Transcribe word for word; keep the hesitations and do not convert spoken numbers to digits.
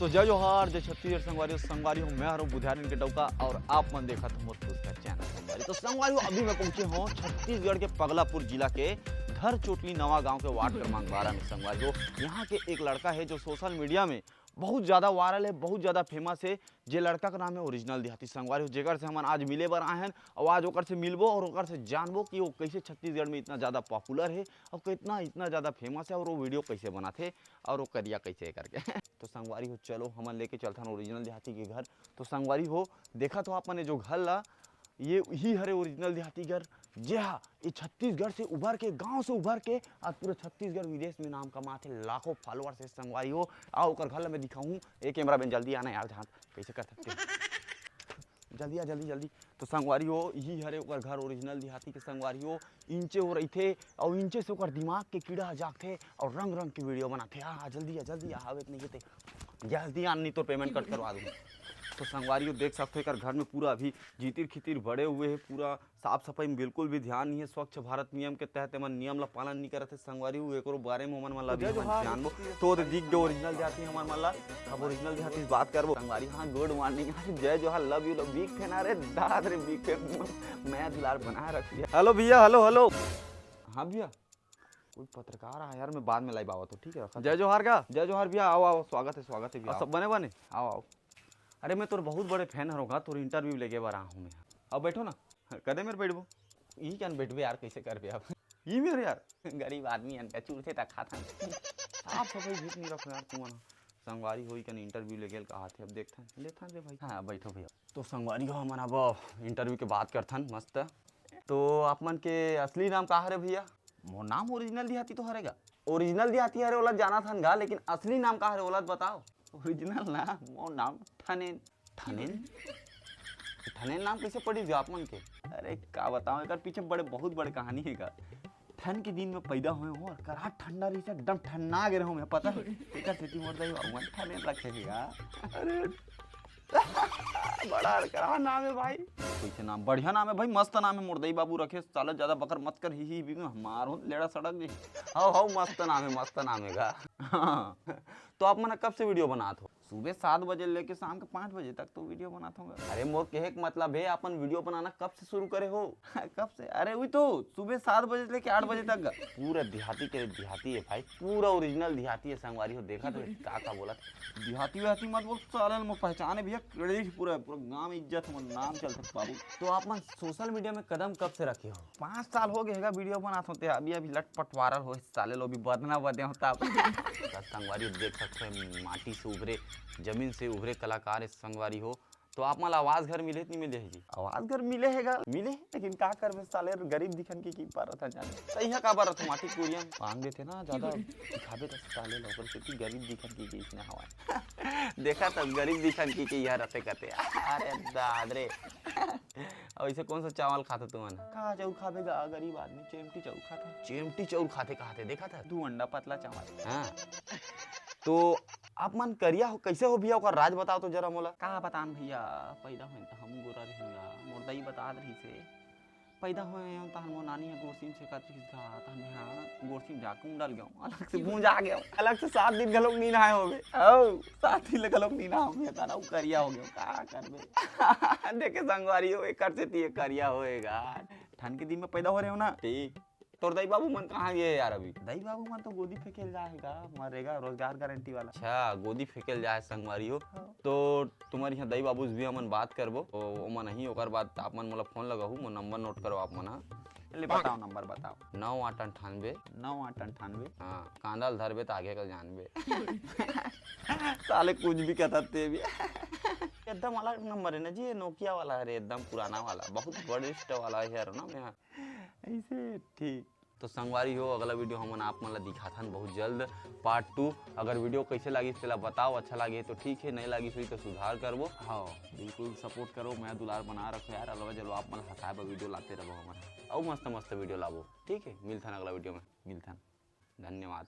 तो जय जोहार, जय छत्तीसगढ़ संगवारी हो। संगवारी हो, मैं हरों बुधियारिन के डौका और आप मन देखत हो मोर खुद का चैनल संगवारी। तो संगवारी हो, अभी मैं पहुंचे हों छत्तीसगढ़ के पगलापुर जिला के धर चोटली नवा गांव के वार्ड क्रमांक बारह में। संगवारी हो, यहाँ के एक लड़का है जो सोशल मीडिया में बहुत ज़्यादा वायरल है, बहुत ज़्यादा फेमस है, जे लड़का का नाम है ओरिजिनल देहाती। संगवारी हो, जेकर से हमन आज मिले बर आए हन और आज ओकर से मिलबो और ओकर से जानबो कि वो कैसे छत्तीसगढ़ में इतना ज़्यादा पॉपुलर है और कितना, इतना ज़्यादा फेमस है और वो वीडियो कैसे बनाथे और वो करिया कैसे है करके। तो संगवारी हो, चलो हमन लेके चलथन ओरिजिनल देहाती के घर। तो संगवारी हो, देखत हो आप मन ये जो घर ला, ये ही हरे ओरिजिनल देहाती घर, जे हा ये छत्तीसगढ़ से उभर के, गांव से उभर के आज पूरा छत्तीसगढ़ विदेश में नाम कमाथे, लाखों फॉलोअर्स है संगवारी हो। आओ ओकर घर ला मैं दिखाऊं। ए कैमरा मैन, जल्दी आना यार, जहाँ कैसे कर सकते हैं। जल्दी आ, जल्दी, जल्दी। तो संगवारी हो, यही हरे ओकर घर ओरिजिनल देहाती के संगवारी हो। इंचे वो रहिथे और इंचे से ओकर दिमाग के कीड़ा ह जागथे और रंग रंग के वीडियो बनाथे। आ, आ, जल्दी आ, जल्दी आ, आवत नहीं ते। जल्दी आ, नहीं तो पेमेंट कट करवा दूंगा। तो संगवारी हो, देख सकते हो एकर घर में पूरा अभी जीतिर खितिर बड़े हुए है, पूरा साफ सफाई में बिल्कुल भी ध्यान नहीं है। स्वच्छ भारत नियम के तहत एमन नियम ला पालन नहीं करत है संगवारी हो। एकरो बारे में हमन मन ला भी जय हमन जोहार, जानबो। जय तो ओदे दिख गए ओरिजिनल देहाती हमन मन ला। अब ओरिजिनल देहाती से बात करबो। संगवारी, हाँ, गुड मॉर्निंग। जय जोहार, लव यू, लव, बिग फैन। अरे दाद रे, बिग फैन। मैं दुलार बनाए रखिए। हेलो भैया, हेलो, हेलो। हाँ भैया, कोई पत्रकार आ यार, मैं बाद में लाइव आवत हूँ, ठीक है? जय जोहार का। जय जोहार भैया, आओ, आओ, स्वागत है, स्वागत है भैया, आओ। सब बने बने, आओ, आओ। अरे, मैं तोर बहुत बड़े फैन हरों का, तोर इंटरव्यू लेके बर आया हूँ मैं। अब बैठो ना। कदे मेर बैठबो? ई क्या बैठबे यार, कैसे करबे अब? ई मेरे यार, गरीब आदमी हन का, चूरथे ता खाथन। साफ सफाई भी नहीं रखो यार तुमन। संगवारी होई कन इंटरव्यू ले गेल कहा थे, अब देखथन, लेथन रे भाई। हाँ, बैठो भैया। तो संगवारी हो, हमन अब इंटरव्यू के बात करथन मस्त। तो आप मन के असली नाम का हरे भैया? मोर नाम ओरिजिनल देहाती तो हरे गा। ओरिजिनल देहाती हरे ओला जाना थन गा, लेकिन असली नाम का हरे ओला तो बताओ। ओरिजिनल नाम, मोर नाम ठनेन। ठनेन? ठनेन नाम कैसे पड़ी गा आप मन के? अरे का बताओ, एकर पीछे बड़े, बहुत बड़े कहानी है गा। ठन के दिन में पैदा होए हों और करा ठंडा रहिस, एकदम ठन्ना गे रहूं मैं, पता है? एकर सेती मोर दाई बाबू मन ठनेन रखे हे गा। अरे बड़ा अड़करा नाम है भाई। कैसे नाम? बढ़िया नाम है भाई, मस्त नाम है। मोर दाई बाबू रखे, साला ज्यादा बकर मत कर, ही ही भी में हमार हो लेड़ा सड़क दे। हाउ हाउ, मस्त नाम है, मस्त नाम है गा। हाँ। तो आप मन कब से वीडियो बनात हो? सुबह सात बजे लेके शाम के पाँच बजे तक तो वीडियो बनात हों गा। अरे मोर कहे के मतलब है, अपन वीडियो बनाना कब से शुरू करे हो? कब से? अरे वही तो, सुबह सात बजे से लेके आठ बजे तक गा। पूरा देहाती के देहाती है भाई, पूरा ओरिजिनल देहाती है संगवारी हो। देखा तो का का बोला, देहाती वेहाती मत बोल साले, मोर पहचान है भैया, credit पूरा, पूरा गांव में इज्जत, हमर नाम चलथे बाबू। तो आप मन सोशल मीडिया में कदम कब से रखे हो? पाँच साल हो गए हेगा वीडियो बनात हों ते, अभी अभी लटपट वायरल हो साले लो, अभी बदना बदे होता। संगवारी देख सकते हैं, माटी से उभरे, जमीन से उभरे कलाकार है संगवारी हो। तो आप मन ला आवाज घर मिले कि नहीं मिले है जी? आवाज घर मिले हेगा, मिले है, लेकिन का करबे साले, गरीब दिखन के की पर रथा जाने। सही है, का बर रथो माटी कुरियन मांग देथे ना ज्यादा, दिखाबे तो साले लोगन से कि गरीब दिखन की की इसने हवाए। देखा तब गरीब दिखन की की यार रथे कते। अरे दाद रे। अब इसे कौन सा चावल खाता तुमन? का चाउर खाबे गा, गरीब आदमी चेमटी चाउर खाता। चेमटी चाउर खाते कहाते देखा था? दू अंडा पतला चावल। हाँ। तो आप मन करिया हो, कैसे हो भैया, ओकर राज बताओ तो जरा मोला। का बतान भैया, पैदा होएन त हम गोरा रहेन गा, मोर दाई बतात रहिस हे। पैदा होए हन तहन मोर नानी ह गोरसी म सेकत रहिस गा, तहन मेहा गोरसी म जाके उंडल गेंव, अलग से भूंजा गेंव, अलग से सात दिन घलोक नी नहाए होबे। हौ, सात दिन ले घलोक नी नहाए होबे, तहन अउ करिया हो गेंव, का करबे? देखे संगवारी हो, एकर सेती ये करिया होए गा। ठंड के दिन में पैदा हो रहे हो ना, ठीक। तोर दाई बाबू मन कहाँ गे हे यार अभी? दाई बाबू मन तो गोदी फेंकेल जाए हे गा, मरे गा, रोजगार गारंटी वाला। अच्छा, गोदी फेंकेल जाए हे संगवारी हो। हाँ। तो तुम्हर इहाँ दाई बाबू से भी हमन बात करबो, तो ओमन ही, ओकर बाद आप मन मोला फोन लगाहू, मोर नंबर नोट करो आप मन हा। ले बताओ, नंबर बताओ। नौ आठ अंठानबे। नौ आठ अंठानबे। हाँ, कांदा ल धरबे त आगे का जानबे। साले कुछ भी कहता ते भी। एकदम अलग नंबर है ना जी, ये नोकिया वाला है रे, एकदम पुराना वाला, बहुत वरिष्ठ वाला है यार ना, मैं ऐसे ठीक। तो संगवारी हो, अगला वीडियो हमन आप मन ला दिखाथन बहुत जल्द, पार्ट टू। अगर वीडियो कैसे लागिस तेला बताओ, अच्छा लागे तो ठीक है, नहीं लागिस होई तो सुधार करबो। हाँ, बिल्कुल सपोर्ट करो, मैं दुलार बना रखो यार, अलवा जलवा आप मन ला हंसाए बर वीडियो लाते रहो हमन, अउ मस्त मस्त वीडियो लाबो, ठीक है। मिलथन अगला वीडियो में, मिलथन, धन्यवाद।